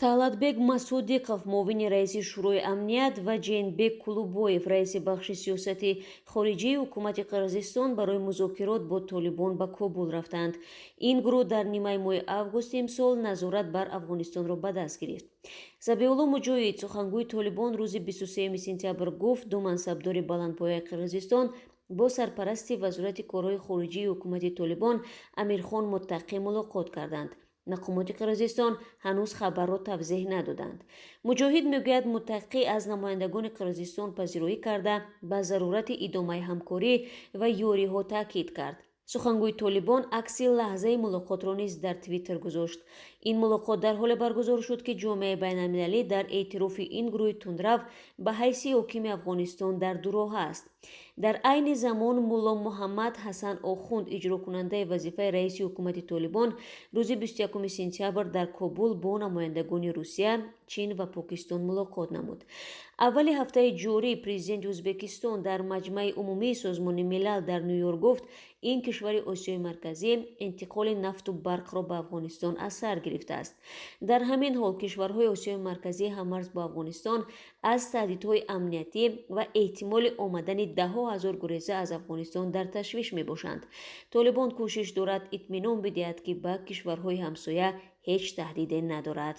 Таалатбек Масудиқов, муовини раиси Шӯрои амният, ва Ҷээнбек Кулубоев, раиси бахши сиёсати хориҷии ҳукумати Қирғизистон, барои музокирот бо Толибон ба Кобул рафтанд. Ин гурӯҳ дар нимаи моҳи августи имсол назорат бар Афғонистонро ба даст гирифт. Забиулло Муҷоҳид, сухангӯи Толибон, рӯзи 23 сентябр гуфт, ду мансабдори баландпояи Қирғизистон бо сарпарасти Вазорати корҳои хориҷии ҳукумати Толибон Амирхон Муттақӣ мулоқот карданд. Мақомоти Қирғизистон ҳанӯз хабарро тавзеҳ надоданд. Муҷоҳид мегӯяд, Муттақӣ аз намояндагони Қирғизистон пазироӣ карда, ба зарурати идомаи ҳамкорӣ ва ёриҳо таъкид кард. Сухангӯи Толибон акси лаҳзаи мулоқотро низ дар Твиттер гузошт. Ин мулоқот дар ҳоле баргузор шуд, ки ҷомеаи байналмилалӣ дар эътирофи ин гурӯҳи тундрав ба ҳайси ҳокими Афғонистон дар дуроҳа аст. Дар айни замон Мулло Муҳаммад Ҳасан Охунд, иҷрокунандаи вазифаи раиси ҳукумати Толибон, рӯзи 21 сентябр дар Кобул бо намояндагони Русия, Чин ва Покистон мулоқот намуд. Аввали ҳафтаи ҷорӣ президенти Ӯзбекистон дар Маҷмаи умумии Созмони Милал дар Ню-Йорк гуфт, ин кишвари Осиёи Марказӣ интиқоли нафту барқро ба Афғонистон аз сар гирифтааст. Дар ҳамин ҳол кишварҳои Осиёи Марказӣ ҳаммарз бо Афғонистон аз таҳдидҳои амниятӣ ва эҳтимоли омадани даҳҳо ҳазор гуреза аз Афғонистон дар ташвиш мебошанд. Толибон кӯшиш дорад итминон бидиҳад, ки ба кишварҳои ҳамсоя ҳеҷ таҳдиде надорад.